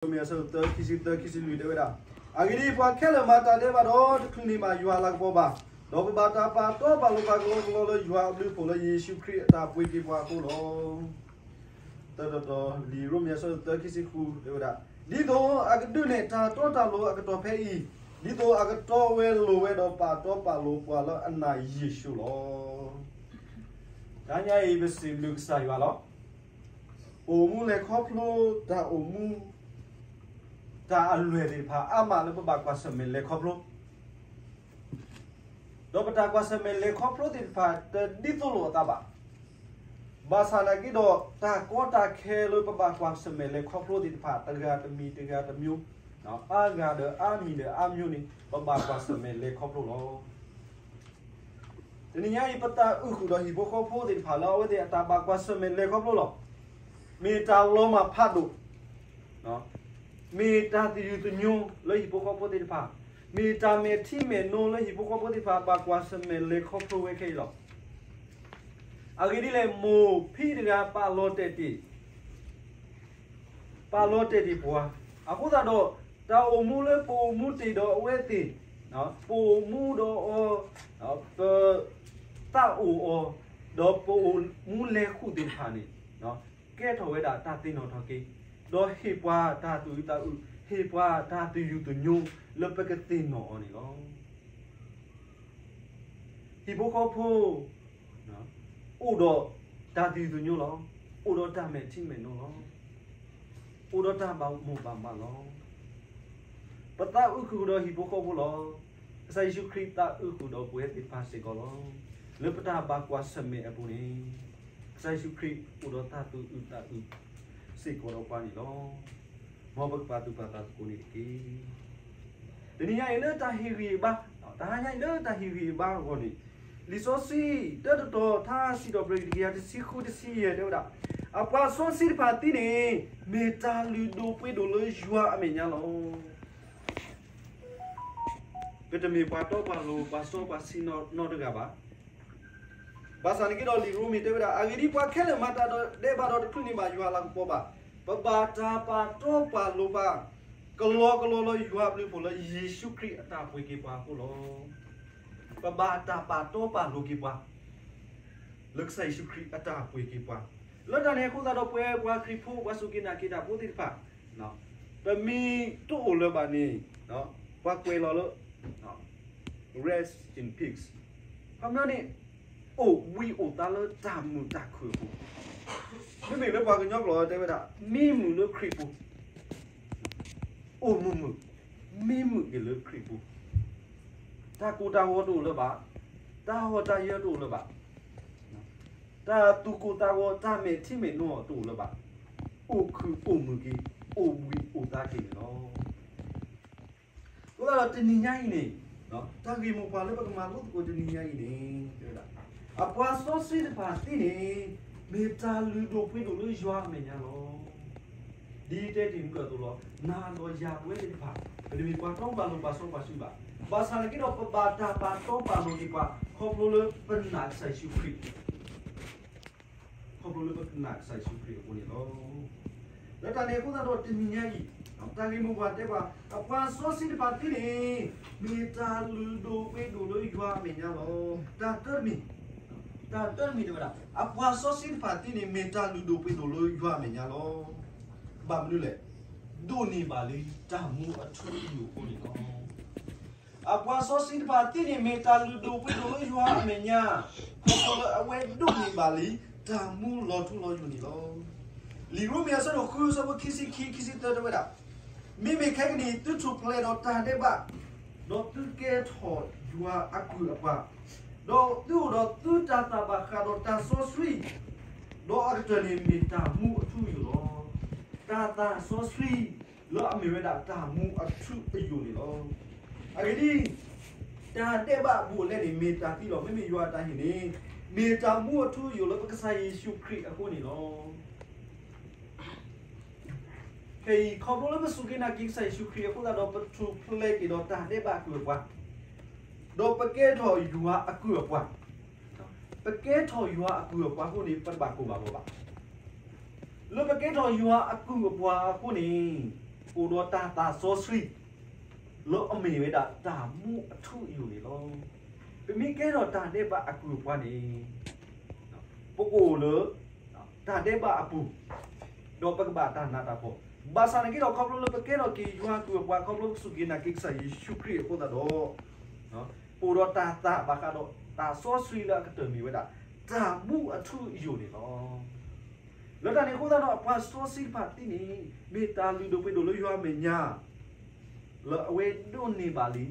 ရိမ့ၤအဆၢဒိၣ်သၢ ခံဆံသၢ ခံဆံလွံၢ်တဲဝဲဒၣ်, အဂ့ၢ်ဒ်အံၤ, ပှၤခဲလၢာ်မၤတၢ်ဒဲးဘးဒီး တချုးန့ၢ်ဘၣ်ယွၤအလၤကပီၤဘၣ်, ဒီးကဘၣ်တၢ်ပာ်တီပာ်လိၤပှၤကလီကလီလၢယွၤအဘျုးအဖှိၣ်လၢယ့ၣ်ၡူးခရံာ်အတၢ်ပှ့ၤက့ၤပှၤအဃိလီၤ. သၢတီတီ လံာ်ရိမ့ၤအဆၢဒိၣ်သၢ ခံဆံဃု တဲဝဲဒၣ်, ဒ်သိးအကဒုးနဲၣ်တၢ်တီတၢ်လိၤအကတီၢ်ဖဲအံၤ, ဒ်သိးအကတီၢ်ဝဲလိၤဝဲဒီးပာ်တီပာ်လိၤပှၤလၢအနာ်ယ့ၣ်ၡူးလီၤ. တဟါညါအံၤ ပစံးဘျုးကစၢ်ယွၤလီၤ. ပအိၣ်မူလဲၤခီဖျိတၢ်အိၣ်မူ တၢ်အလွဲၢ်သ့ၣ်တဖၣ်အါမးလၢပဘၣ်ကွၢ်ဆၢၣ်မဲာ်လဲၤခီဖျိ, ဒီးပတၢ်ကွၢ်ဆၢၣ်မဲာ်လဲၤခီဖျိသ့ၣ်တဖၣ်တဒ်သိးလိာ်အသးဘၣ်. ဘၣ်ဆၣ်သနာ်က့ဒီး တၢ်ကီတၢ်ခဲလၢပဘၣ်ကွၢ်ဆၢၣ်မဲာ်လဲၤခီဖျိသ့ၣ်တဖၣ် တဂၤတမံၤတဂၤတမျိုး, အါဂၤဒီးအါမံၤဒီးအါမျိုးန့ၣ် ပဘၣ်ကွၢ်ဆၢၣ်မဲာ်လဲၤခီဖျိလီၤ. တနံၤညါအံၤ ပသးအုးဃုာ်ဒီးဟံၣ်ဖိဃီဖိသ့ၣ်တဖၣ်လၢအဝဲသ့ၣ်အတၢ်ဘၣ်ကွၢ်ဆၢၣ်မဲာ်လဲၤခီဖျိလီၤ. မ့ၢ်တၢ်လီၤမၢ်ဖးဒိၣ်, မ့ၢ်တၢ်သယုၢ်သညိလၢဟံၣ်ဖိဃီဖိသ့ၣ်တဖၣ်, မ့ၢ်တၢ်မဲာ်ထံမဲာ်နိလၢဟံၣ်ဖိဃီဖိသ့ၣ်တဖၣ် ဘၣ်ကွၢ်ဆၢၣ်မဲာ်လဲၤခီဖျိဝဲခဲအံၤလီၤ. အဂ့ၢ်ဒ်လဲၣ်, မိၢ်ဖံတဂၤပာ်လီၤတဲာ်တ့ၢ် ပာ်လီၤတဲာ်တ့ၢ်ပှၤ, အဃိသတးဒီး တၢ်အိၣ်မူလၢပအိၣ်မူတ့ၢ်ဒီးအဝဲသ့ၣ်, ပအိၣ်မူဒီးအီၤ, ပသးအိၣ်အီၤ, ဒီးပအိၣ်မူလဲၤဃုာ်သ့ၣ်တဖၣ်န့ၣ်, ကဲထီၣ်ဝဲဒၣ်တၢ်သ့ၣ်နီၣ်ထီၣ်က့ၤ, ဒီးဟ့ၣ်ပှၤတၢ်သူၣ်အုးသးအုး, ဟ့ၣ်ပှၤတၢ်သယုၢ်သညိလၢပကသ့ၣ်နီၣ်အီၤန့ၣ်လီၤ. ဟံၣ်ဖိဃီဖိ အိၣ်ဒီးတၢ်သယုၢ်သညိလီၤ. အိၣ်ဒီးတၢ်မဲာ်ထံမဲာ်နိလီၤ. အိၣ်ဒီးတၢ်ဘၣ်မိၢ်ဘၣ်ပၢ်လီၤ. ပသးအုးဃုာ်ဒီးဟံၣ်ဖိဃီဖိလီၤ. ကစၢ်ယ့ၣ်ၡူးခရံာ်သးအုးဃုာ်ဒီးပဝဲသ့ၣ်တဖၣ်စ့ၢ်ကီးလီၤ. လၢပတၢ်ဘၣ်ကွၢ်ဆၢၣ်မဲာ်အပူၤန့ၣ်, ကစၢ်ယ့ၣ်ၡူးခရံာ်အိၣ်ဒီးတၢ်သူၣ်အုးသးအုးစ့ၢ်ကီးဒီးပှၤန့ၣ်လီၤ. မ်ပကပာ်သူၣ်ပာ်သးသကိးန့ၣ်တက့ၢ်. တနံၤညါအံၤလၢတၢ်ဟ့ၣ်ဂံၢ်ဟ့ၣ်ဘါ, တဟါညါအံၤလၢတၢ်ဟ့ၣ်ဂံၢ်ဟ့ၣ်ဘါအဂီၢ်န့ၣ်, လံာ်စီဆှံ တၢတတီၤ ထါစံးထီၣ်ပတြၢၤတကယၤတဆံဃုတဆံယဲၢ်တဲဝဲဒၣ်, အပှၤစီဆှံတဖၣ်သံန့ၣ် မ့ၢ်တၢ်လုၢ်ဒိၣ်ပှ့ၤဒိၣ်လၢယွၤအမဲာ်ညါလီၤ. ပတမ့ၢ်ပှၤတီပှၤလိၤ ပှၤစီပှၤဆှံနီတဂၤဘၣ်. ဘၣ်ဆၣ်န့ၣ်က့ဒီး လံာ်ရိမ့ၤတဲဝဲဒၣ်, အဂ့ၢ်ဒ်အံၤ, ပှၤခဲလၢာ်မၤတၢ်ဒဲးဘးဒီး တချုးန့ၢ်ဘၣ်ယွၤအလၤကပီၤဘၣ်. ပဘၣ်တၢ်ပာ်တီပာ်လိၤပှၤ ကလီကလီလၢယွၤအဘျုးအဖှိၣ်လၢယ့ၣ်ၡူးခရံာ်အတၢ်ပှ့ၤက့ၤပှၤအဃိလီၤ. ပဘၣ်တၢ်ပာ်တီပာ်လိၤက့ၤပှၤ လၢကစၢ်ယ့ၣ်ၡူးခရံာ်အတၢ်ပှ့ၤက့ၤပှၤ. လၢတၢ်န့ၣ်အဃိသတးဒီး ပဝဲပှၤခရံာ်ဖိ ပှၤစူၢ်က့ၤနာ်က့ၤတၢ်ဖိသ့ၣ်တဖၣ်, ပမ့ၢ်တအိၣ်လၢၤဘၣ်န့ၣ်, ပှၤကွဲးလီၤလၢ rest in peace, ခီပညီန့ၣ် အိၣ်ဘှံးအိၣ်သါလၢတၢ်မုာ်တၢ်ခုၣ်အပူၤ, မ့မ့ၢ်လၢပှၤကညီကျိာ်တဲဝဲဒၣ် မံမုာ်လၢခရံာ်ပူၤ, အိၣ်မုာ်မုာ်, မံမုာ်က့ၤလၢခရံာ်ပူၤ, တၢ်ကိၢ်တၢ်ဂီၤတအိၣ်လၢၤဘၣ်, တၢ်ဟီၣ်တၢ်ယၢၤတအိၣ်လၢၤဘၣ်, တၢ်သူၣ်ကိၢ်သးဂီၤ တၢ်မဲာ်ထံမဲာ်နိတအိၣ်လၢၤဘၣ်, အိၣ်ခုၣ်အိၣ်မုာ်က့ၤ, အိၣ်ဘှံးအိၣ်သါက့ၤန့ၣ်လီၤ. အဃိသတးဒီးတနံၤညါအံၤန့ၣ်, တၢ်ဂ့ၢ်မိၢ်ပှၢ်လၢပကမၤလိသကိးတနံၤညါအံၤန့ၣ်, အပှၤစီဆှံတဖၣ်သံန့ၣ် မ့ၢ်တၢ်လုၢ်ဒိၣ်ပှ့ၤဒိၣ်လၢယွၤအမဲာ်ညါလီၤ. ဒ်တဲတ့ၢ်မုၢ်ကၢၢ်အသိးလီၤ. နၤဒီးယၤပဝဲသ့ၣ်တဖၣ် ပတမ့ၢ်ပှၤတီပှၤလိၤပှၤစီပှၤဆှံဘၣ်. ဘၣ်ဆၣ်သနာ်က့ဒီး ပဘၣ်တၢ်ပာ်တီပာ်လိၤက့ၤပှၤ ခီဖျိလၢပနာ်ကစၢ်ယ့ၣ်ၡူးခရံာ် ခီဖျိလၢပနာ်ကစၢ်ယ့ၣ်ၡူးခရံာ်အဃိန့ၣ်လီၤ. လၢတၢ်န့ၣ်အဃိသတးဒီးတနံၤညါအံၤ, တၢ်ဂ့ၢ်မိၢ်ပှၢ်တဲပှၤ အပှၤစီဆှံတဖၣ်သံန့ၣ် မ့ၢ်တၢ်လုၢ်ဒိၣ်ပှ့ၤဒိၣ်လၢယွၤအမဲာ်ညါလီၤ. တၢ်တမံၤ, တၢ်တမံၤတဲဝဲဒၣ် အပှၤစီဆှံတဖၣ်သံန့ၣ် မ့ၢ်တၢ်လုၢ်ဒိၣ်ပှ့ၤဒိၣ်လၢယွၤအမဲာ်ညါလီၤ. ဘၣ်မနုၤလဲၣ်, ဒိးန့ၢ်ဘၣ်လံတၢ်မူအထူအယိာ်အဃိန့ၣ်လီၤ. အပှၤစီဆှံတဖၣ်သံန့ၣ် မ့ၢ်တၢ်လုၢ်ဒိၣ်ပှ့ၤဒိၣ်လၢယွၤအမဲာ်ညါ, ခီဖျိလၢအဝဲဒိးန့ၢ်ဘၣ်လံ တၢ်မူလီၤထူလီၤယိာ်န့ၣ်လီၤ. လံာ်ရိမ့ၤအဆၢဒိၣ်ဃု အဆၢဖိခံဆံခံ ခံဆံသၢတဲဝဲဒၣ်, မ့မ့ၢ်ခဲကနံၣ်အံၤ သုထူၣ်ဖျဲးဒီးတၢ်ဒဲးဘး, ဒီးသုကဲထီၣ်ယွၤအကုၢ်အပှၤ, ဒီးသုအိၣ်ဒီးသုတၢ်သးဘၣ်ဃးဒီးတၢ်စီဆှံ, ဒီးအကတၢၢ်န့ၣ်မ့ၢ်တၢ်မူအထူအယိာ်လီၤ. တၢ်သးစီဆှံ လၢအမ့ၢ်ဝဲဒၣ်တၢ်မူအထူအယိာ်န့ၣ်လီၤ. အဂ့ၢ်ဒ်အံၤ, တၢ်ဒဲးဘးအဘူးအလဲန့ၣ် မ့ၢ်တၢ်သံလီၤ. မ့မ့ၢ်ယွၤအတၢ်ဟ့ၣ်န့ၣ် မ့ၢ်တၢ်မူအထူအယိာ်လၢပကစၢ်ယ့ၣ်ၡူးခရံာ်အဃိန့ၣ်လီၤ. ခဲအံၤ ခီဖျိလၢပစူၢ်က့ၤနာ်က့ၤကစၢ်ယ့ၣ်ၡူးခရံာ်အဃိသတးဒီး ပထူၣ်ဖျဲးက့ၤဒီးတၢ်ဒဲးဘးအကုၢ်အပှၤ, ဒီးပကဲထီၣ်ယွၤအကုၢ်အပှၤ, ပကဲထီၣ်ယွၤအကုၢ်အပှၤအဃိန့ၣ် ပတဘၣ်ကိၢ်ဘၣ်ဂီၤဘၣ်. လၢပကဲထီၣ်ယွၤအကုၢ်အပှၤအဃိန့ၣ်, အိၣ်ဒီးတၢ်သးစီဆှံ လၢအမ့ၢ်ဝဲဒၣ်တၢ်မူအထူအယိာ်န့ၣ်လီၤ. ပမ့ၢ်ကဲထီၣ်တၢ်ဒဲးဘးအကုၢ်အပှၤန့ၣ် ပကအိၣ်လၢ တၢ်ဒဲးဘးအပူၤ ဒီးပကဘၣ်တၢ်နးတၢ်ဖှီၣ်, ဘၣ်ဆၣ်န့ၣ်က့ဒီး ခီဖျိလၢပကဲထီၣ်က့ၤယွၤအကုၢ်အပှၤ ခီဖျိပစူၢ်က့ၤနာ်က့ၤကစၢ်ယ့ၣ်ၡူးခရံာ်အဃိသတးဒီး ပအိၣ်ဒီးတၢ်သးဘၣ်ဃးဒီးတၢ်စီဆှံလၢအကတၢၢ်မ့ၢ်ဝဲဒၣ် တၢ်မူအထူအယိာ်န့ၣ်လီၤ. လၢတၢ်န့ၣ်အဃိသတးဒီး အပှၤစီဆှံတဖၣ်သ့န့ၣ် မ့ၢ်တၢ်လုၢ်ဒိၣ်ပှ့ၤဒိၣ်လၢယွၤအမဲာ်ညါ လၢအဝဲဒိးန့ၢ်ဘၣ်လံ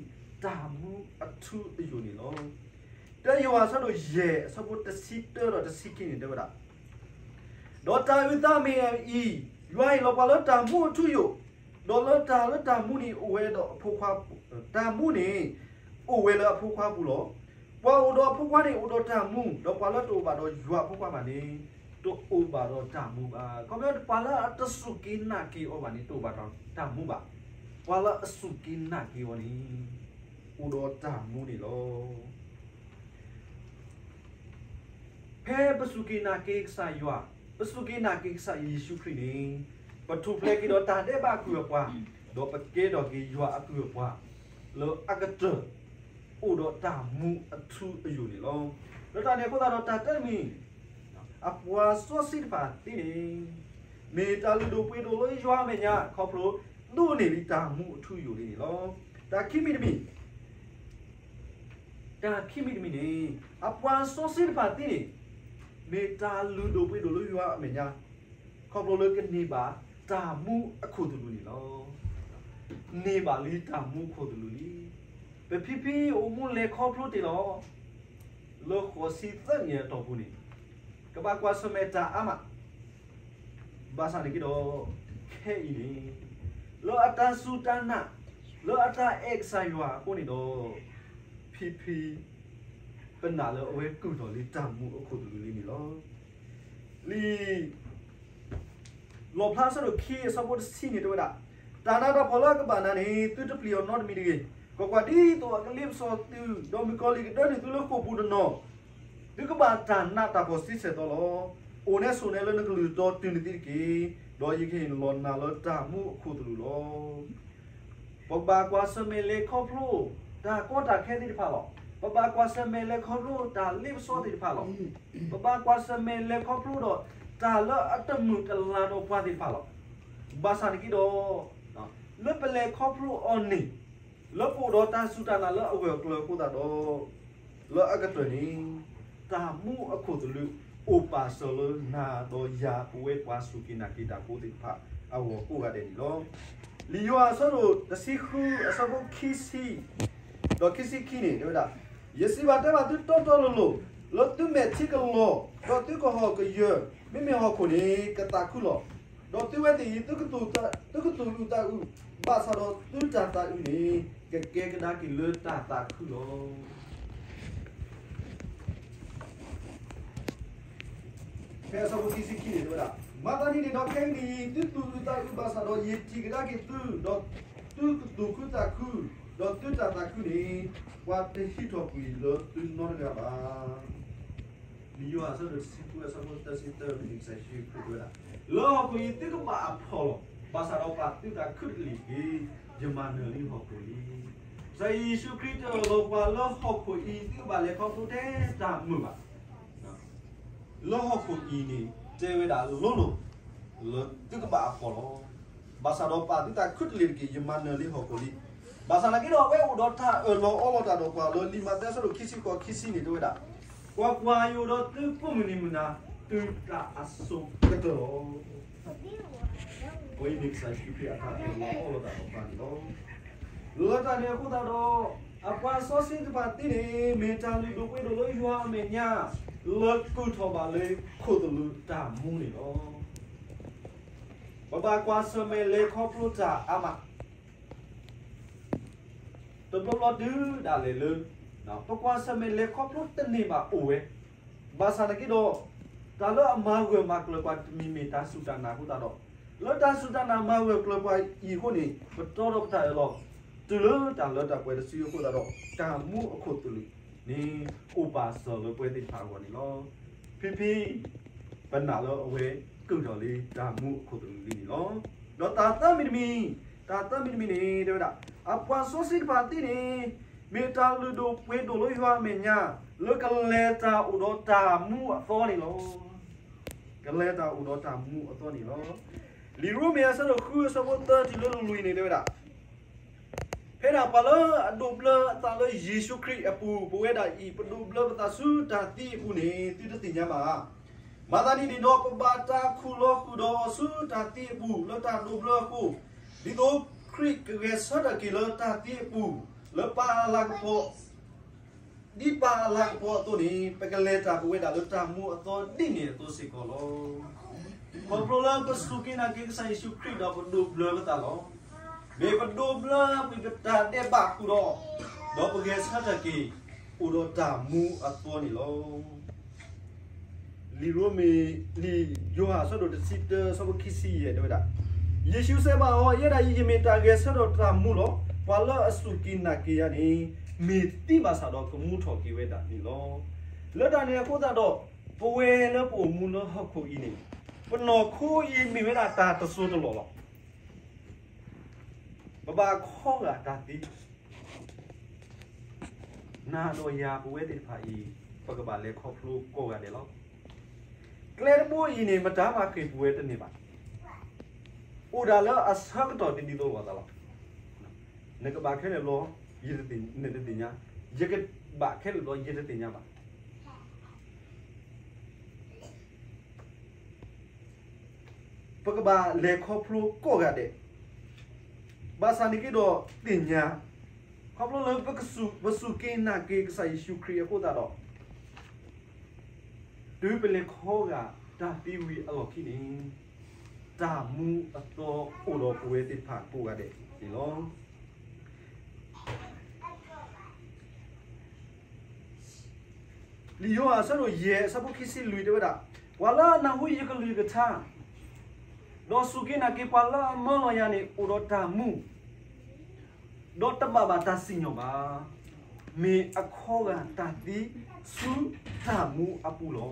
တၢ်မူအထူအယိာ်န့ၣ်လီၤ. တၢယိၤဟၣ်အဆၢဒိၣ်ယဲၢ် အဆၢဖိတဆံတၢဒီးတဆံခံန့ၣ် တဲဝဲဒၣ်, ဒီးတၢ်အုၣ်သးမ့ၢ်အအံၤ, ယွၤဟ့ၣ်လီၤပှၤလၢတၢ်မူအထူအယိာ်, ဒီးလၢတၢ်လၢတၢ်မူန့ၣ်အိၣ်ဝဲဒီးအဖိခွါ, တၢ်မူန့ၣ် အိၣ်ဝဲလၢအဖိခွါပူၤလီၤ. ပှၤအိၣ်ဒီးအဖိခွါန့ၣ်အိၣ်ဒီးတၢ်မူ, ဒီးပှၤလၢတအိၣ်ဘၣ်ဒီးယွၤအဖိခွါဘၣ်န့ၣ် တအိၣ်ဘၣ်ဒီးတၢ်မူဘၣ်. ခီဖျိပှၤလၢအတစူၢ်က့ၤနာ်က့ၤအီၤဘၣ်န့ၣ် တအိၣ်ဘၣ်ဒီးတၢ်မူဘၣ်. ပှၤလၢအစူၢ်က့ၤနာ်က့ၤအီၤန့ၣ် အိၣ်ဒီးတၢ်မူန့ၣ်လီၤ. ဖဲပစူၢ်က့ၤနာ်က့ၤကစၢ်ယွၤ, ပစူၢ်က့ၤနာ်က့ၤကစၢ်ယ့ၣ်ၡူးခရံာ်န့ၣ် ပထူၣ်ဖျဲးက့ၤဒီးတၢ်ဒဲးဘးအကုၢ်အပှၤ, ဒီးပကဲထီၣ်က့ၤယွၤအကုၢ်အပှၤ လၢအကတၢၢ် အိၣ်ဒီးတၢ်မူအထူအယိာ်န့ၣ်လီၤ. လၢတၢ်န့ၣ်အဃိသတးဒီး တၢ်တမံၤ အပှၤစီဆှံတဖၣ်သ့န့ၣ် မ့ၢ်တၢ်လုၢ်ဒိၣ်ပှ့ၤဒိၣ်လၢယွၤအမဲာ်ညါ ခီဖျိဒိးန့ၢ်လံတၢ်မူအထူအယိာ်လံန့ၣ်လီၤ. တၢ်ခံမံၤတမံၤ, တၢ်ခံမံၤတမံၤန့ၣ် အပှၤစီဆှံတဖၣ်သ့န့ၣ် မ့ၢ်တၢ်လုၢ်ဒိၣ်ပှ့ၤဒိၣ်လၢယွၤအမဲာ်ညါ ခီဖျိလၢကန့ၢ်ဘၣ်တၢ်မူအခိၣ်သလုးန့ၣ်လီၤ. န့ၢ်ဘၣ်လံတၢ်မူအခိၣ်သလုးလံ. ပဖံဖံအိၣ်မူလဲၤခီဖျိတ့ၢ်လီၤ. လၢဃိးဆံသၢနံၣ်အတီၢ်ပူၤန့ၣ် ကဘၣ်ကွၢ်ဆၢၣ်မဲာ်တၢ်အါမး, ဘၣ်ဆၣ်န့ၣ်က့ဒီး ခဲအံၤန့ၣ် လၢအတၢ်စူၢ်တၢ်နာ်, လၢအတၢ်အဲၣ်ကစၢ်ယွၤအဃိန့ၣ်ဒီး ဖံဖံ ပနာ်လၢအဝဲကုၢ်ထီၣ်လံတၢ်မူအခိၣ်သလုးလံန့ၣ်လီၤ. လံာ် လီၣ်ဖျါအဆၢဒိၣ်ခံအဆၢဖိတဆံန့ၣ်တဲဝဲဒၣ်, တၢ်နးတၢ်ဖှီၣ်လၢအကဘၣ်နၤန့ၣ် သုတပျံၤအီၤနီတမံၤတဂ့ၤ. ကွၢ်ကွၢ်, ဒ်သိးအကလ့ပစီသု, ဒီးမုၣ်ကီၤလံၢ်ကဒၢနုာ်သုလၢဃိာ်ပူၤတနီၤ, သုကဘၣ်တၢ်နးတၢ်ဖှီၣ်ဆံဆဲၣ်သီလီၤ. အိၣ်နဲဆိးနဲလၢနကလုၢ်တီတုၤနသံတက့ၢ်. ဒီးယကဟ့ၣ်လီၤနၤလၢတၢ်မူအခိၣ်သလုးလီၤ. ပဘၣ်ကွၢ်ဆၢၣ်မဲာ်လဲၤခီဖျိ တၢ်ကီတၢ်ခဲသ့ၣ်တဖၣ်လီၤ. ပဘၣ်ကွၢ်ဆၢၣ်မဲာ်လဲၤခီဖျိတၢ်လ့ပစီသ့ၣ်တဖၣ်လီၤ. ပဘၣ်ကွၢ်ဆၢၣ်မဲာ်လဲၤခီဖျိဒီး တၢ်လၢအတမုာ်တလၤဒီးပှၤသ့ၣ်တဖၣ်လီၤ. ဘၣ်ဆၣ်န့ၣ်က့ဒီး လၢပလဲၤခီဖျိအီၤန့ၣ် လၢပအိၣ်ဒီးတၢ်စူၢ်တၢ်နာ်လၢအဂၢၢ်အကျၢၤအဃိသတးဒီး လၢအကတၢၢ်န့ၣ် တၢ်မူအခိၣ်သလုး အိၣ်ပာ်စၢၤလၢနၤဒီးယၤ ပဝဲပှၤစူၢ်က့ၤနာ်က့ၤတၢ်ဖိသ့ၣ်တဖၣ်အဂီၢ်ကိးဂၤဒဲးန့ၣ်လီၤ. လံာ်ယိၤဟၣ်အဆၢဒိၣ်တဆံဃု အဆၢဖိခံဆံ ဒီးခံဆံခံန့ၣ် တဲဝဲဒၣ်, ယစံးဘၣ်တဲဘၣ်သုတီတီလိၤလိၤ, လၢသုမဲာ်ထံကလီၤ ဒီးသုကဟီၣ်ကယၢၤ မ့မ့ၢ်ဟီၣ်ခိၣ်န့ၣ် ကသးခုလီၤ. ဒီးသုဝဲသ့ၣ်အံၤ သုကသူၣ်အုးသးအုး, ဘၣ်ဆၣ်ဒီးသုတၢ်သးအုးန့ၣ် ကကဲကဒါက့ၤလၢတၢ်သးခုလီၤ. ဖဲအဆၢဖိခံဆံခံန့ၣ် တဲဝဲဒၣ်, မၤသးဒ်န့ၣ်ဒီးခဲအံၤန့ၣ် သုသူၣ်အုးသးအုးဘၣ်ဆၣ်ဒီး ယထံၣ်ကဒါက့ၤသု, ဒီးသုကသူၣ်ခုသးခု, ဒီးသုတၢ်သးခုန့ၣ် ပှၤတဟံးထီၣ်ကွံာ်လၢသုနီတဂၤဘၣ်. လံာ်ယိၤဟၣ်အဆၢဒိၣ်တဆံဃု အဆၢဖိသၢဆံသၢန့ၣ် ကစၢ်ယ့ၣ်ၡူးခရံာ်တဲဝဲဒၣ်, လၢဟီၣ်ခိၣ်အံၤသုကဘၣ်အဖှီၣ်လီၤ. ဘၣ်ဆၣ်ဒီးပာ်သုသးခုတလ့ၢ်တက့ၢ်. ယမၤနၢၤလံဟီၣ်ခိၣ်လံ. ကစၢ်ယ့ၣ်ၡူးခရံာ်တအၢၣ်လီၤပှၤလၢဟီၣ်ခိၣ်အံၤ သုကဘၣ်လဲၤခီဖျိထဲတၢ်မုာ်ဘၣ်. လၢဟီၣ်ခိၣ်အံၤန့ၣ် တဲဝဲဒၣ်လိၤလိၤ လၢသုကဘၣ်အဖှီၣ်လီၤ. ဘၣ်ဆၣ်ဒီးပာ်သုသးခုတလ့ၢ်တက့ၢ်. ယမၤနၢၤလံဟီၣ်ခိၣ်လံ. ဘၣ်ဆၣ်သနာ်က့ဒီး အဝဲအိၣ်ဒီးတၢ်အၢၣ်လီၤအီလီၤတၢ်ဒီးပှၤလၢ လံာ်မးသဲအဆၢဒိၣ်ခံဆံဃိး ခံဆံန့ၣ် တဲဝဲဒၣ်, ကွၢ်ကွၢ်, ယအိၣ်ဒီးသုကိးမုၢ်နံၤမုၢ်နၤ တုၤတၢ်အစိၤကတၢၢ်လီၤ. အဝဲအံၤမ့ၢ်ကစၢ်ယ့ၣ်ၡူးခရံာ်အတၢ်အၢၣ်လီၤအီလီၤတၢ်ဒီးပှၤန့ၣ်လီၤ. လၢတၢ်န့ၣ်အဃိသတးဒီး အပှၤစီဆှံတဖၣ်သ့န့ၣ် မ့ၢ်တၢ်လုၢ်ဒိၣ်ပှ့ၤဒိၣ်လၢယွၤအမဲာ်ညါ လၢကုၢ်ထီၣ်ဘၣ်လၢခိၣ်သလုးတၢ်မူန့ၣ်လီၤ. ပဘၣ်ကွၢ်ဆၢၣ်မဲာ်လဲၤခီဖျိတၢ်အါမး တဘျီဘျီဒုးဒၣ်လဲာ်လၢ ပကွၢ်ဆၢၣ်မဲာ်လဲၤခီဖျိတန့ၢ်ဘၣ်အိၣ်ဝဲ, ဘၣ်ဆၣ်သနာ်က့ဒီး တၢ်လၢအမၤဂၢၢ်မၤကျၢၤပှၤတမံၤမ့ၢ်တၢ်စူၢ်တၢ်နာ်အဃိသတးဒီး, လၢတၢ်စူၢ်တၢ်နာ်မၤဂၢၢ်ကျၢၤပှၤအံၤအဃိန့ၣ် ပတီဒီးပတၢ်အၢၣ်လီၤ တုၤလၢတၢ်လၢတၢ်ပှဲၤတစုအဃိသတးဒီး တၢ်မူအခိၣ်သလုးန့ၣ် အိၣ်ပာ်စၢၤလၢပဝဲသ့ၣ်တဖၣ်အဂီၢ်န့ၣ်လီၤ. ဖံဖံ ပနာ်လၢအဝဲကုၢ်ထီၣ်လံတၢ်မူအခိၣ်သလုးလံန့ၣ်လီၤ. ဒီးတၢ်သၢမံၤတမံၤ တၢ်သၢမံၤတမံၤန့ၣ် တဲဝဲဒၣ်, အပှၤစီဆှံတဖၣ်သံန့ၣ် မ့ၢ်တၢ်လုၢ်ဒိၣ်ပှ့ၤဒိၣ်လၢယွၤအမဲာ်ညါ လၢကလဲၤတၢ်အိၣ်ဒီးတၢ်မူအသီန့ၣ်လီၤ. ကလဲၤတၢ်အိၣ်ဒီးတၢ်မူအသီန့ၣ်လီၤ. လံာ်ရိမ့ၤအဆၢဒိၣ်ဃုအဆၢဖိသၢတုၤလၢလွံၢ်န့ၣ် တဲဝဲဒၣ်, ဖဲဒၣ်ပှၤလၢအဒိးဘျၢအသးလၢယ့ၣ်ၡူးခရံာ်အပူၤ ပဝဲဒၣ်အံၤ ပဒိးဘျၢပသးဆူတၢ်သံအပူၤန့ၣ် သုတသ့ၣ်ညါဘၣ်ဧါ. မၤသးဒ်န့ၣ်ဒီး ပဘၣ်တၢ်ခူၣ်လီၤဃုာ်ဒီးအီၤဆူတၢ်သံအပူၤ လၢတၢ်ဒိးဘျၢအဃိ, ဒ်သိးခရံာ်ကဂဲၤဆၢထၢၣ်က့ၤလၢတၢ်သံအပူၤ လၢပၢ်အလၤကပီၤ ဒ်ပၢ်အလၤကပီၤအသိးန့ၣ် ပကလဲၤတၢ်ပဝဲဒၣ်လၢတၢ်မူအသီဒ်န့ၣ်အသိးစ့ၢ်ကီးလီၤ. ခီဖျိလၢပစူၢ်က့ၤနာ်က့ၤကစၢ်ယ့ၣ်ၡူးခရံာ်ဒီးပဒိးဘျၢပသးလီၤ. မ့ၢ်ပဒိးဘျၢပတၢ်ဒဲးဘးဃုာ်ဒီး, ဒီးပဂဲၤဆၢထၢၣ်က့ၤ အိၣ်ဒီးတၢ်မူအသီန့ၣ်လီၤ. လံာ်ရိမ့ၤ, လံာ်ယိၤဟၣ်အဆၢဒိၣ်တဆံတၢ အဆၢဖိခံဆံယဲၢ်တဲဝဲဒၣ်, ယ့ၣ်ၡူးစံးဘၣ်အီၤ, ယဲဒၣ်အံၤ ယမ့ၢ်တၢ်ဂဲၤဆၢထၢၣ်တၢ်မူလီၤ. ပှၤလၢအစူၢ်က့ၤနာ်က့ၤယၤန့ၣ် မ့ၢ်သံဘၣ်ဆၣ်ဒီးကမူထီၣ်က့ၤဝဲဒၣ်န့ၣ်လီၤ. လၢတၢ်န့ၣ်အဃိသတးဒီး ပဝဲလၢပအိၣ်မူလၢဟီၣ်ခိၣ်အံၤန့ၣ် ပနီၢ်ခိအံၤမ့ၢ်ဝဲဒၣ်တၢ်တစိၢ်တလီၢ်လီၤ. ပဘၣ်ခီဂာ်တၢ်သံ နၤဒီးယၤပဝဲသ့ၣ်တဖၣ်အံၤ ပကဘၣ်လဲၤခီဖျိကိးဂၤဒဲးလီၤ. ကျဲတဘိအံၤန့ၣ် မတၤမၤဃ့ၢ်ပဝဲတန့ၢ်ဘၣ်. အိၣ်ဒၣ်လၢအဆၢကတီၢ်တဒ်သိးလိာ်သးလီၤ. နကဘၣ်ခဲလၢာ်ဘျီ ယတသ့ၣ်, နတသ့ၣ်ညါ, ယကဘၣ်ခဲလၢာ်ဘျီ ယတသ့ၣ်ညါဘၣ်. ပကဘၣ်လဲၤခီဖျိကိးဂၤဒဲး, ဘၣ်ဆၣ်န့ၣ်က့ၤဒီးသ့ၣ်ညါ, ခီဖျိလၢပစူၢ်, ပစူၢ်က့ၤနာ်က့ၤကစၢ်ယ့ၣ်ၡူးခရံာ်အဃိသတးဒီး, တုၤပလဲၤခီဂာ်တၢ်သံဝံၤအလီၢ်ခံန့ၣ်, တၢ်မူအသီအိၣ်ဒီးပဝဲသ့ၣ်တဖၣ်ကိးဂၤဒဲးန့ၣ်လီၤ. လံာ်ယိၤဟၣ်အဆၢဒိၣ်ယဲၢ်အဆၢဖိခံဆံလွံၢ်တဲဝဲဒၣ်, ပှၤလၢအနၢ်ဟူယကလုၢ်ကထါ, ဒီးစူၢ်က့ၤနာ်က့ၤပှၤလၢအမၢလီၤယၤန့ၣ် အိၣ်ဒီးတၢ်မူ, ဒီးတဘၣ်ဘၣ်တၢ်စံၣ်ညီၣ်ဘၣ်. မ့ၢ်အခီဂာ်တၢ်သံဆူတၢ်မူအပူၤလီ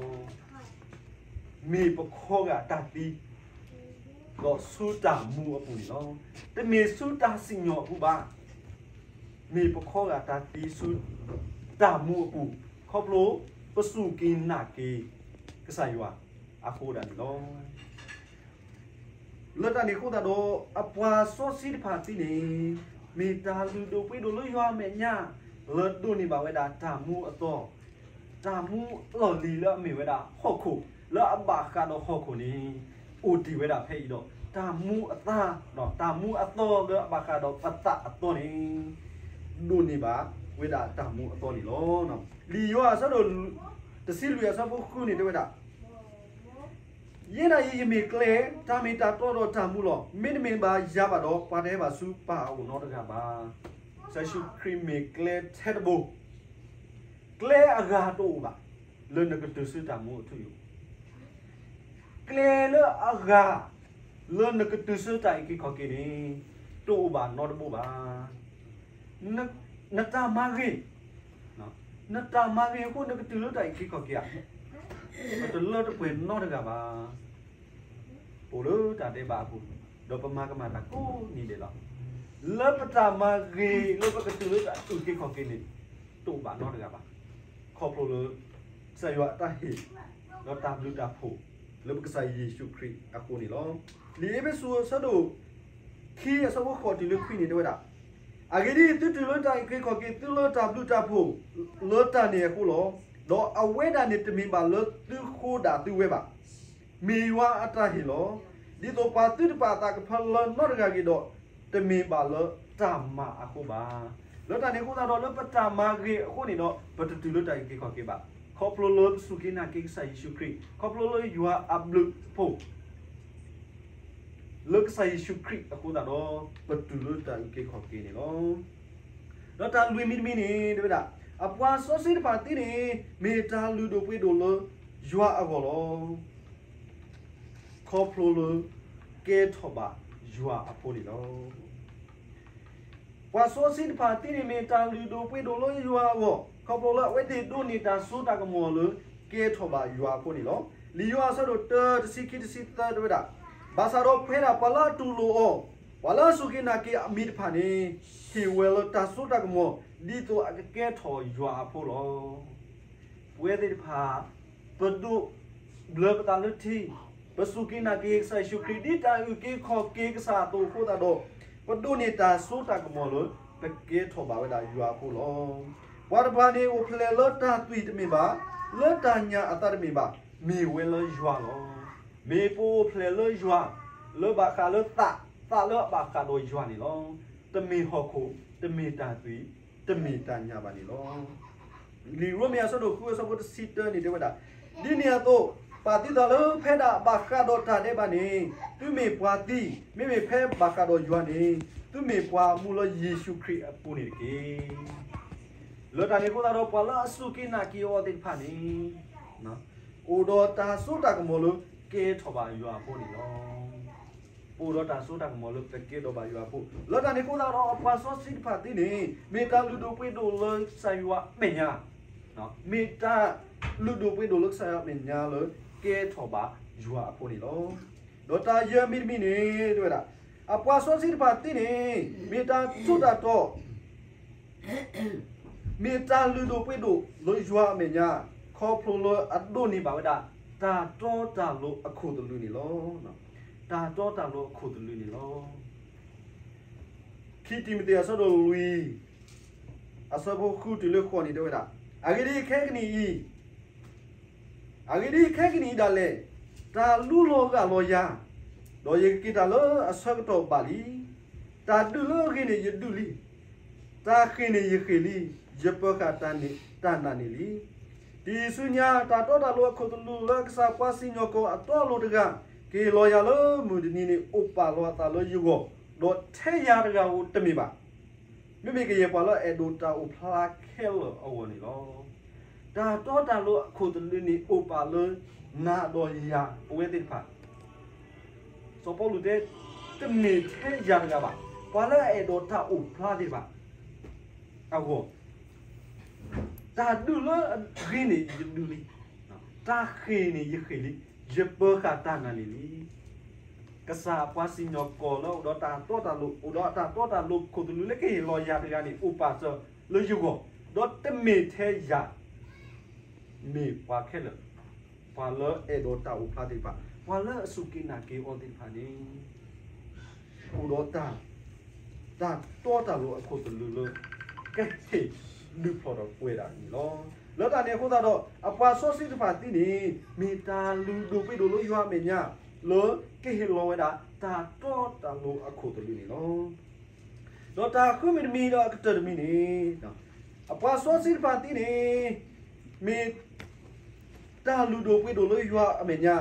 ၤ. မ့ၢ်ပခီဂာ်တၢ်သံ ဒီးဆူတၢ်မူအပူၤန့ၣ်လီၤ. တမ့ၢ်ဆူတၢ်စံၣ်ညီၣ်အပူၤဘၣ်. မ့ၢ်ပခီဂာ်တၢ်သံဆူတၢ်မူအပူၤ, ခီဖျိပစူၢ်က့ၤနာ်က့ၤ ကစၢ်ယွၤအဃိဒၣ်န့ၣ်လီၤ. လၢတၢ်န့ၣ်အဃိသတးဒီး အပှၤစီဆှံတဖၣ်သံန့ၣ် မ့ၢ်တၢ်လုၢ်ဒိၣ်ပှ့ၤဒိၣ်လၢယွၤအမဲာ်ညါ လၢဒိးန့ၢ်ဘၣ်ဝဲဒၣ်တၢ်မူအသီ, တၢ်မူအလီၢ်လံၤလၢအမ့ၢ်ဝဲဒၣ်ဟီၣ်ခိၣ် လၢအဘၣ်ဃးဒီးဟီၣ်ခိၣ်န့ၣ် အိၣ်တ့ၢ်ဝဲဒၣ်ဖဲအံၤဒီး တၢ်မူအသီ, တၢ်မူအသီလၢအဘၣ်ဃးဒီးပသးအသီန့ၣ် ဒိးန့ၢ်ဘၣ်ဝဲဒၣ်တၢ်မူအသီန့ၣ်လီၤ. လံာ်ယိၤဟၣ်အဆၢဒိၣ်တဆံလွံၢ်အဆၢဖိဃုန့ၣ်တဲဝဲဒၣ်, ယဲဒၣ်အံၤ ယမ့ၢ်ကျဲ, တၢ်မ့ၢ်တၢ်တီဒီးတၢ်မူလီၤ. မ့တမ့ၢ်ဘၣ်ယၤဘၣ်ဒီး ပှၤတဟဲဘၣ်ဆူပၢ်အအိၣ်နီတဂၤဘၣ်. ကစၢ်ယ့ၣ်ၡူးခရံာ်မ့ၢ်ကျဲထဲတဘိ, ကျဲအဂၤတအိၣ်ဘၣ် လၢနကတုၤဆူတၢ်မူအထူအယိာ် ကျဲလၢအဂၤ လၢနကတုၤဆူတၢ်အုၣ်က့ၤခီၣ်က့ၤန့ၣ် တအိၣ်ဘၣ်နီတဘိဘၣ်. နတၢ်မၤဂ့ၤ, နတၢ်မၤဂ့ၤအဃိ နကတုၤလၢတၢ်အုၣ်က့ၤခီၣ်က့ၤဧါ. ပတလၢတပှဲၤနီတဂၤဘၣ်. အိၣ်လၢတၢ်ဒဲးဘးအပူၤ, ဒီးပမၤကမၣ်တၢ်ကိးနံၤဒဲးလီၤ. လၢပတၢ်မၤဂ့ၤ လၢပကတုၤလၢတၢ်အုၣ်က့ၤခီၣ်က့ၤန့ၣ် တအိၣ်ဘၣ်နီတဂၤဘၣ်. ခီဖျိလၢ ကစၢ်ယွၤအတၢ်ဟ့ၣ် ဒီးတၢ်ဘျုးတၢ်ဖှိၣ် လၢပကစၢ်ယ့ၣ်ၡူးခရံာ်အဃိန့ၣ်လီၤ. လံာ်အ့းဖ့းစူးအဆၢဒိၣ်ခံအဆၢဖိဃိးတုၤလၢခွံန့ၣ်တဲဝဲဒၣ်, အဂ့ၢ်ဒ်အံၤ, သုတုၤလၢတၢ်အုၣ်က့ၤခီၣ်က့ၤ သုလၢတၢ်ဘျုးတၢ်ဖှိၣ် လၢတၢ်န့ၣ်အဃိလီၤ. ဒီးအဝဲဒၣ်န့ၣ်တမ့ၢ်ဘၣ်လၢသုဃိဒၣ်သုဝဲဘၣ်. မ့ၢ်ယွၤအတၢ်ဟ့ၣ်လီၤ. ဒ်သိးပှၤသုတပာ်အသးကဖၢလၢနီတဂၤဂ့ၤဒီး, တမ့ၢ်ဘၣ်လၢတၢ်မၤအဃိဘၣ်. လၢတၢ်န့ၣ်အဃိသတးဒီး လၢပတၢ်မၤဂ့ၤအဃိန့ၣ်ဒီး ပတတုၤလၢတၢ်အုၣ်က့ၤခီၣ်က့ၤဘၣ်. ခီဖျိလၢပစူၢ်က့ၤနာ်က့ၤကစၢ်ယ့ၣ်ၡူးခရံာ်, ခီဖျိလၢယွၤအဘျုးအဖှိၣ် လၢကစၢ်ယ့ၣ်ၡူးခရံာ်အဃိသတးဒီး ပတုၤလၢတၢ်အုၣ်က့ၤခီၣ်က့ၤန့ၣ်လီၤ. ဒီးတၢ်လွံၢ်မံၤတမံၤန့ၣ် တဲဝဲဒၣ်, အပှၤစီဆှံတဖၣ်သံန့ၣ် မ့ၢ်တၢ်လုၢ်ဒိၣ်ပှ့ၤဒိၣ်လၢယွၤအဂီၢ်လီၤ. ခီဖျိလၢကဲထီၣ်ဘၣ်ယွၤအဖိန့ၣ်လီၤ. ပှၤစီဆှံတဖၣ်သံန့ၣ် မ့ၢ်တၢ်လုၢ်ဒိၣ်ပှ့ၤဒိၣ်လၢယွၤအဂီၢ်, ခီဖျိလၢအဝဲသ့ၣ်ဒိးန့ၢ်တၢ်စိတၢ်ကမီၤလၢကဲထီၣ်ဘၣ်ယွၤအဖိန့ၣ်လီၤ. လံာ်ယိၤဟၣ်အဆၢဒိၣ်တၢ တဆံခံ တဆံသၢ တဲဝဲဒၣ်, ဘၣ်ဆၣ်ဒီးဖဲဒၣ်ပှၤလၢအတူၢ်လိာ်အီၤ ပှၤလၢအစူၢ်က့ၤနာ်က့ၤအမံၤတဖၣ်န့ၣ် ဟ့ၣ်ဝဲလၢတၢ်စိတၢ်ကမီၤ ဒ်သိးအကကဲထီၣ်ယွၤအဖိလီၤ. ပဝဲသ့ၣ်တဖၣ် ပဒိးဘျၢပသးလၢထံ, ပစူၢ်က့ၤနာ်က့ၤကစၢ်ယ့ၣ်ၡူးခရံာ် ဒ်တၢ်အုၣ်က့ၤခီၣ်က့ၤကစၢ်အသိးအဃိသတးဒီး ပဒိးန့ၢ်တၢ်စိတၢ်ကမီၤလၢ ပကဲထီၣ်ဘၣ်ဝဲဒၣ်ယွၤအဖိလီၤ. ပှၤတဖၣ်န့ၣ်အိၣ်ဖျဲၣ်လၢတၢ်သွံၣ်တမ့ၢ်ဘၣ်, လၢတၢ်ညၣ်အသးတမ့ၢ်ဘၣ်, မ့ၢ်ဝဲလၢယွၤလီၤ. မ့ၢ်ပအိၣ်ဖျဲၣ်လၢယွၤ, လၢဘၣ်ဃးလၢသး, သးလၢအဘၣ်ဃးဒီးယွၤန့ၣ်လီၤ. တမ့ၢ်ဟီၣ်ခိၣ်, တမ့ၢ်တၢ်သွံၣ်, တမ့ၢ်တၢ်ညၣ်ဘၣ်န့ၣ်လီၤ. လံာ်ရိမ့ၤအဆၢဒိၣ်ဃုအဆၢဖိတဆံတၢန့ၣ်တဲဝဲဒၣ်, ဒ်န့ၣ်အသိး ပာ်သုသးလၢဖဲဒၣ်ဘၣ်ဃးဒီးတၢ်ဒဲးဘးန့ၣ် သုမ့ၢ်ပှၤသံ, မ့မ့ၢ်ဖဲဘၣ်ဃးဒီးယွၤန့ၣ် သုမ့ၢ်ပှၤမူလၢယ့ၣ်ၡူးခရံာ်အပူၤန့ၣ်တက့ၢ်. လၢတၢ်န့ၣ်အဃိသတးဒီး ပှၤလၢအစူၢ်က့ၤနာ်က့ၤအီၤသ့ၣ်တဖၣ်န့ၣ် အိၣ်ဒီးတၢ်စိတၢ်ကမီၤလၢကဲထီၣ်ဘၣ်ယွၤအဖိန့ၣ်လီၤ. ပအိၣ်ဒီးတၢ်စိတၢ်ကမီၤလၢပကဲထီၣ်ဘၣ်ယွၤအဖိ, လၢတၢ်န့ၣ်အဃိသတးဒီး အပှၤစီဆှံတဖၣ်သ့န့ၣ် မ့ၢ်တၢ်လုၢ်ဒိၣ်ပှ့ၤဒိၣ်လၢကစၢ်ယွၤအမဲာ်ညါ, မ့ၢ်တၢ်လုၢ်ဒိၣ်ပှ့ၤဒိၣ်လၢကစၢ်ယွၤအမဲာ်ညါလၢ ကဲထီၣ်ဘၣ်ယွၤအဖိန့ၣ်လီၤ. ဒီးတၢ်ယဲၢ်မံၤတမံၤန့ၣ် တဲဝဲဒၣ်, အပှၤစီဆှံတဖၣ်သ့န့ၣ် မ့ၢ်တၢ်ထူးတၢ်တီၤ မ့ၢ်တၢ်လုၢ်ဒိၣ်ပှ့ၤဒိၣ်လၢယွၤအမဲာ်ညါ, ခီဖျိလၢအဒိးန့ၢ်ဘၣ်ဝဲဒၣ် တၢ်တီတၢ်လိၤအခိၣ်သလုးန့ၣ်လီၤ. တၢ်တီတၢ်လိၤအခိၣ်သလုးန့ၣ်လီၤ. ခံတံၤမသ့းအဆၢဒိၣ်လွံၢ် အဆၢဖိဃုတုၤလၢဃိးန့ၣ်တဲဝဲဒၣ်, အဂ့ၢ်ဒ်အံၤခဲကနံၣ်အံၤ အဂ့ၢ်ဒ်အံၤခဲကနံၣ်အံၤဒၣ်လဲာ်, တၢ်လူလီၤဂာ်လီၤယၤ, ဒီးယကက့ၤတၢ်လၢအဆၢကတီၢ်ဘၣ်လံ. တၢ်ဒုးလၢအဂ့ၤန့ၣ်ယဒုးလံ, တၢ်ဃ့ၢ်န့ၣ်ယဃ့ၢ်လံ, ယပၢၤဃာ်တၢ်နာ်န့ၣ်လံ. တံၤဆူညါ တၢ်တီတၢ်လိၤအခိၣ်သလုးလၢကစၢ်ပှၤစံၣ်ညီၣ်ကွီၢ်အတီအလိၤတဂၤ ကဟ့ၣ်လီၤယၤလၢမုၢ်တနံၤန့ၣ် အိၣ်ပာ်လီၤအသးလၢယဂီၢ်, ဒီးထဲယၤတဂၤဧိၤတမ့ၢ်ဘၣ် မ့မ့ၢ်ကယဲၢ်ပှၤလၢအအဲၣ်ဒိးတၢ်အိၣ်ဖျါခဲလၢာ်အဂီၢ်န့ၣ်လီၤ. တၢ်တီတၢ်လိၤအခိၣ်သလုးန့ၣ် အိၣ်ပာ်လၢနၤဒီးယၤပဝဲသ့ၣ်တဖၣ်, စီၤပီလူးတဲ တမ့ၢ်ထဲယၤတဂၤဘၣ်, ပှၤလၢအအဲၣ်ဒိးတၢ်အိၣ်ဖျါသ့ၣ်တဖၣ်အဂီၢ်, တၢ်ဒုးလၢအဂ့ၤန့ၣ်ယဒုးလံ, တၢ်ဃ့ၢ်န့ၣ်ယဃ့ၢ်လံ, ယပၢၤဃာ်တၢ်နာ်န့ၣ်လံ. ကစၢ်ပှၤစံၣ်ညီၣ်ကွီၢ်လၢအိၣ်ဒီးတၢ်တီတၢ်လိၤ, အိၣ်ဒီးတၢ်တီတၢ်လိၤခိၣ်သလုးလၢကဟ့ၣ်လီၤယၤတဂၤန့ၣ် အိၣ်ပာ်စၢၤလၢယဂီၢ်, ဒီးတမ့ၢ်ထဲယၤ, မ့ၢ်ပှၤခဲလၢာ်, ပှၤလၢအအဲၣ်ဒိးတၢ်အိၣ်ဖျါသ့ၣ်တဖၣ်, ပှၤလၢအစူၢ်က့ၤနာ်က့ၤအီၤသ့ၣ်တဖၣ်န့ၣ် အိၣ်ဒီးတၢ်, တၢ်တီတၢ်လိၤအခိၣ်သလုးလၢ ကဟ့ၣ်ဒုးဖျိးဒီးပှဲၤဒၣ်န့ၣ်လီၤ. လၢတၢ်န့ၣ်အဃိသတးဒီး အပှၤစီဆှံတဖၣ်သ့န့ၣ် မ့ၢ်တၢ်လုၢ်ဒိၣ်ပှ့ၤဒိၣ်လၢယွၤအမဲာ်ညါ လၢကဟ့ၣ်လီၤဝဲဒၣ် တၢ်တီတၢ်လိၤအခိၣ်သလုးန့ၣ်လီၤ. ဒီးတၢ်ဃုမံၤတမံၤဒီးအကတၢၢ်တမံၤန့ၣ်, အပှၤစီဆှံတဖၣ်သ့န့ၣ် မ့ၢ်တၢ်လုၢ်ဒိၣ်ပှ့ၤဒိၣ်လၢယွၤအမဲာ်ညါ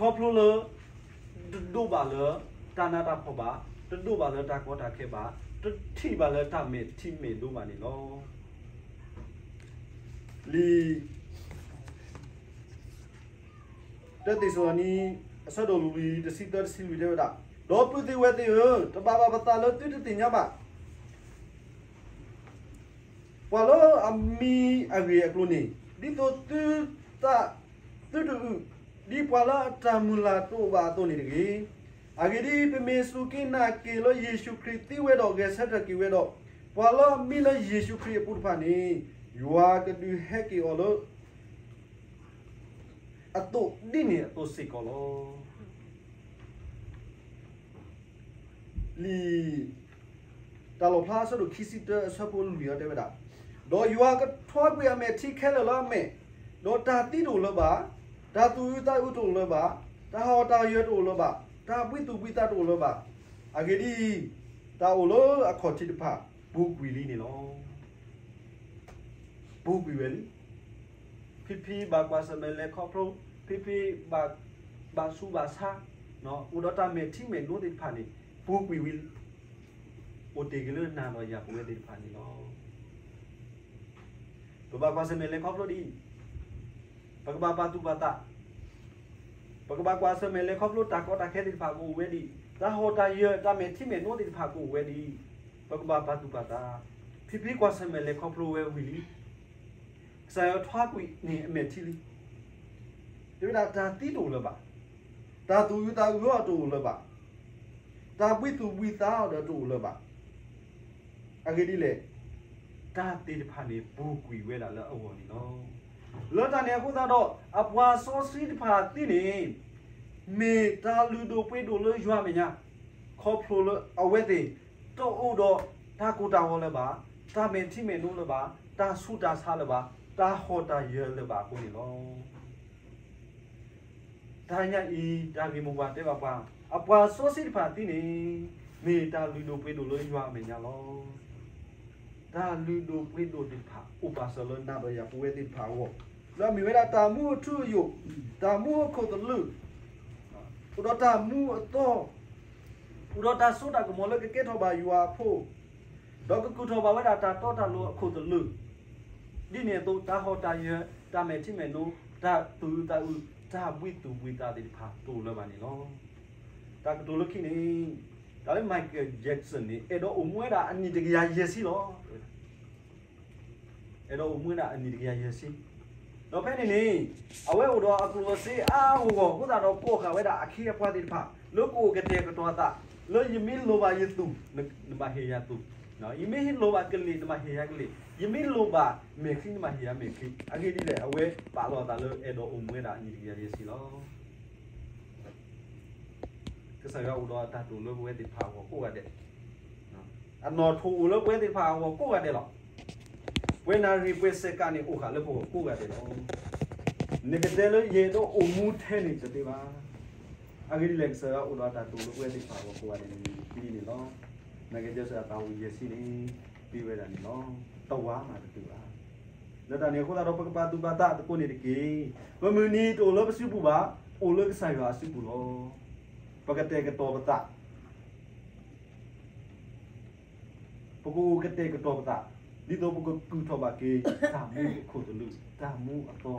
ခီဖျိလၢ တဒိးဘၣ်လၢတၢ်နးတၢ်ဖှီၣ်ဘၣ်, တဒိးဘၣ်လၢတၢ်ကီတၢ်ခဲဘၣ်, တထံၣ်ဘၣ်လၢတၢ်မဲာ်ထံမဲာ်နိဘၣ်န့ၣ်လီၤ. လံာ် တၢသ့းစၤလနံ အဆၢဒိၣ်လွံၢ် တဆံသၢ တဆံလွံၢ်တဲဝဲဒၣ်, ဒီးပုၢ်သ့ၣ်ဝဲၢ်သ့ၣ်ဧၢ, တဘၣ်ဘၣ်ပသးလၢသုတသ့ၣ်ညါဘၣ် ပှၤလၢအမံအဂ့ၢ်အကျိၤန့ၣ်, ဒ်သိးသုသးသုတအုၣ်, ဒ်ပှၤလၢအတၢ်မုၢ်လၢ်တအိၣ်ဘၣ်အသိးန့ၣ်တဂ့ၤ. အဂ့ၢ်ဒ်အံၤ, ပမ့ၢ်စူၢ်က့ၤနာ်က့ၤလၢယ့ၣ်ၡူးခရံာ်သံဝဲဒီးဂဲၤဆၢထၢၣ်က့ၤဝဲဒီး, ပှၤလၢအမံလၢယ့ၣ်ၡူးခရံာ်အပူၤတဖၣ်န့ၣ်, ယွၤကဒုးဟဲက့ၤအီၤလၢ အသိးဒ်န့ၣ်အသိးစ့ၢ်ကီးလီၤ. လံာ်တၢ်လီၣ်ဖျါအဆၢဒိၣ်ခံဆံတၢ အဆၢဖိလွံၢ်အံၤတဲဝဲဒၣ်, ဒီးယွၤကထွါကွံာ်အမဲာ်ထံခဲလၢာ်လၢအမဲာ်, ဒီးတၢ်သံတအိၣ်လၢၤဘၣ်, တၢ်သူၣ်အုးသးအုးတအိၣ်လၢၤဘၣ်, တၢ်ဟးဂီၤတၢ်ယၢၤတအိၣ်လၢၤဘၣ်, တၢ်ဘှံးသူၣ်ဘှံးသးတအိၣ်လၢၤဘၣ်. အဂ့ၢ်ဒ်အံၤ, တၢ်အိၣ်လၢအခီၣ်ထံးတဖၣ် ပူၤကွံာ်လံန့ၣ်လီၤ. ပူၤကွံာ်ဝဲလံ. ဖံဖံဘၣ်ကွၢ်ဆၢၣ်မဲာ်လဲၤခီဖျိ, ဖံဖံဘၣ်ဆူးဘၣ်ဆါ, အိၣ်ဒီးတၢ်မဲာ်ထံမဲာ်နိသ့ၣ်တဖၣ်န့ၣ် ပူၤကွံာ်ဝံၤလံ. အိၣ်တ့ၢ်က့ၤလၢနၤဒီးယၤပဝဲသ့ၣ်တဖၣ်န့ၣ်လီၤ. ပဘၣ်ကွၢ်ဆၢၣ်မဲာ်လဲၤခီဖျိဒ်အံၤ, ပကဘၣ်ပာ်သူၣ်ပာ်သး, ပကဘၣ်ကွၢ်ဆၢၣ်မဲာ်လဲၤခီဖျိတၢ်ကီတၢ်ခဲသ့ၣ်တဖၣ်ကအိၣ်ဝဲဒ်အံၤ, တၢ်ဟးဂီၤတၢ်ယၢၤ တၢ်မဲာ်ထံမဲာ်နိသ့ၣ်တဖၣ်ကအိၣ်ဝဲဒ်အံၤ, ပကဘၣ်ပာ်သူၣ်ပာ်သး. ဖံဖံကွၢ်ဆၢၣ်မဲာ်လဲၤခီဖျိဝဲဝံၤလံ. ကစၢ်ယွၤထွါကွံာ်န့ၢ်အမဲာ်ထံလံ. တဲဝဲဒၣ်တၢ်သံတအိၣ်လၢၤဘၣ်, တၢ်သူၣ်အုးသးအုးအီၤတအိၣ်လၢၤဘၣ်, တၢ်ဘှံးသူၣ်ဘှံးသးအီၤဒီးတအိၣ်လၢၤဘၣ်. အဂ့ၢ်ဒ်လဲၣ်, တၢ်သ့ၣ်တဖၣ်န့ၣ် ပူၤကွံာ်ဝဲဒၣ်လၢအဂီၢ်န့ၣ်လီၤ. လၢတၢ်န့ၣ်အဃိသတးဒီး အပှၤစီဆှံတဖၣ်သံန့ၣ် မ့ၢ်တၢ်လုၢ်ဒိၣ်ပှ့ၤဒိၣ်လၢယွၤအမဲာ်ညါ, ခီဖျိလၢအဝဲသ့ၣ် တအိၣ်ဒီးတၢ်ကိၢ်တၢ်ဂီၤလၢၤဘၣ်, တၢ်မဲာ်ထံမဲာ်နိလၢၤဘၣ်, တၢ်ဆူးတၢ်ဆါလၢၤဘၣ်, တၢ်ဟီၣ်တၢ်ယၢၤလၢၤဘၣ်အဃိန့ၣ်လီၤ. တၢ်ညါအံၤ တၢ်ဂ့ၢ်မိၢ်ပှၢ်တဲဘၣ်ပှၤ, အပှၤစီဆှံတဖၣ်သံန့ၣ် မ့ၢ်တၢ်လုၢ်ဒိၣ်ပှ့ၤဒိၣ်လၢယွၤအမဲာ်ညါလီၤ. တၢ်လုၢ်ဒိၣ်ပှ့ၤဒိၣ်သ့ၣ်တဖၣ် အိၣ်ပာ်စၢၤလၢနၤဒီးယၤပဝဲသ့ၣ်တဖၣ်အဂီၢ်, လၢအမ့ၢ်ဝဲဒၣ်တၢ်မူအထူအယိာ်, တၢ်မူအခိၣ်သလုး, အိၣ်ဒီးတၢ်မူအသီ, အိၣ်ဒီးတၢ်စိတၢ်ကမီၤလၢကကဲထီၣ်ဘၣ်ယွၤအဖိ, ဒီးကကူၣ်ထီၣ်ဘၣ်ဝဲဒၣ်တၢ်တီတၢ်လိၤအခိၣ်သလုး, ဒ်န့ၣ်အသိး တၢ်ဟီၣ်တၢ်ယၢၤ, တၢ်မဲာ်ထံမဲာ်နိ, တၢ်သူၣ်အုးသးအုး, တၢ်ဘှံးသူၣ်ဘှံးသးသ့ၣ်တဖၣ်တအိၣ်လၢၤဘၣ်န့ၣ်လီၤ. တၢ်ကတိၤလၢခံန့ၣ်, တၢ်လၢ Michael Jackson န့ၣ် အဲၣ်ဒိးအိၣ်မူဝဲဒၣ်အနံၣ်တကယၤယဲၢ်ဆံလီၤ. အဲၣ်ဒိးအိၣ်မူဝဲဒၣ်အနံၣ်တကယၤယဲၢ်ဆံ, ဒီးဖဲန့ၣ်န့ၣ် အဝဲအိၣ်ဒီးအကျိၣ်အစ့အါအါဂီၢ်ဂီၢ်အဃိသတးဒီး ကိးဃာ်ဝဲဒၣ်အခ့အပှၤသ့ၣ်တဖၣ် လၢကအိၣ်ကတဲာ်ကတီၤအသး, လၢယမ့ၢ်လိၣ်ဘၣ်ယသူၣ်, နဘၣ်ဟ့ၣ်ယၤသူၣ်, ယမ့ၢ်လိၣ်ဘၣ်ကလ့ၢ် နဘၣ်ဟ့ၣ်ယၤကလ့ၢ်, ယမ့ၢ်လိၣ်ဘၣ်မဲာ်ချံ နဘၣ်ဟ့ၣ်ယၤမဲာ်ချံ. အဂ့ၢ်ဒ်လဲၣ်, အဝဲပာ်လီၤအသးလၢအဲၣ်ဒိးအိၣ်မူဝဲဒၣ်အနံၣ်တကယၤယဲၢ်ဆံလီၤ. ကစၢ်ယွၤအိၣ်ဒီးအတၢ်တိာ်လၢပဝဲသ့ၣ်တဖၣ်အဂီၢ်ကိးဂၤဒဲး, အနီၣ်ထိၣ်အိၣ်လၢပဝဲသ့ၣ်တဖၣ်အဂီၢ်ကိးဂၤဒဲးလီၤ. ပှဲၤနၣ်ရံၣ်ပှဲၤစဲးကးန့ၣ် အိၣ်ဃာ်လၢပဂီၢ်ကိးဂၤဒဲးလီၤ. နကတဲလၢယအဲၣ်ဒိးအိၣ်မူထဲန့ၣ်တသ့ဘၣ်. အဂ့ၢ်ဒ်လဲၣ်, ကစၢ်ယွၤအိၣ်ဒီးအတၢ်တိာ်လၢပဝဲသ့ၣ်တဖၣ်အဂီၢ်ကိးဂၤဒဲးန့ၣ် ဒ်န့ၣ်လီၤ. နကတဲစၢ်အတၢ်အိၣ်ယဲၢ်ဆံန့ၣ် သ့ဝဲဒၣ်န့ၣ်လီၤ. တဝၤမးတတုၤဘၣ်. လၢတၢ်န့ၣ်အဃိသတးဒီး ပကပာ်သူၣ်ပာ်သးသကိးန့ၣ်တက့ၢ်. ပမုၢ်နံၤတအိၣ်လၢပစုပူၤဘၣ်, အိၣ်လၢကစၢ်ယွၤအစုပူၤလီၤ. ပကတဲာ်ကတီၤပသး ပကအိၣ်ကတဲာ်ကတီၤပသး, ဒ်သိးပကကူၣ်ထီၣ်ဘၣ်က့ၤ တၢ်မူအခိၣ်သလုး, တၢ်မူအသီ,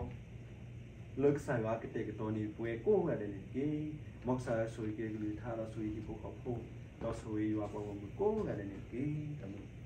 လၢကစၢ်ယွၤကတဲာ်ကတီၤန့ၢ်ပှၤကိးဂၤဒဲးန့ၣ်တက့ၢ်. မ်ကစၢ်ယွၤဆိၣ်ဂ့ၤက့ၤကလုၢ်ကထါဒီး ဆိၣ်ဂ့ၤဟံၣ်ဖိဃီဖိ, ဒီးဆိၣ်ဂ့ၤယွၤပှၤဂီၢ်မုၢ်ကိးဂၤဒဲးန့ၣ်တက့ၢ်. တၢ်မူ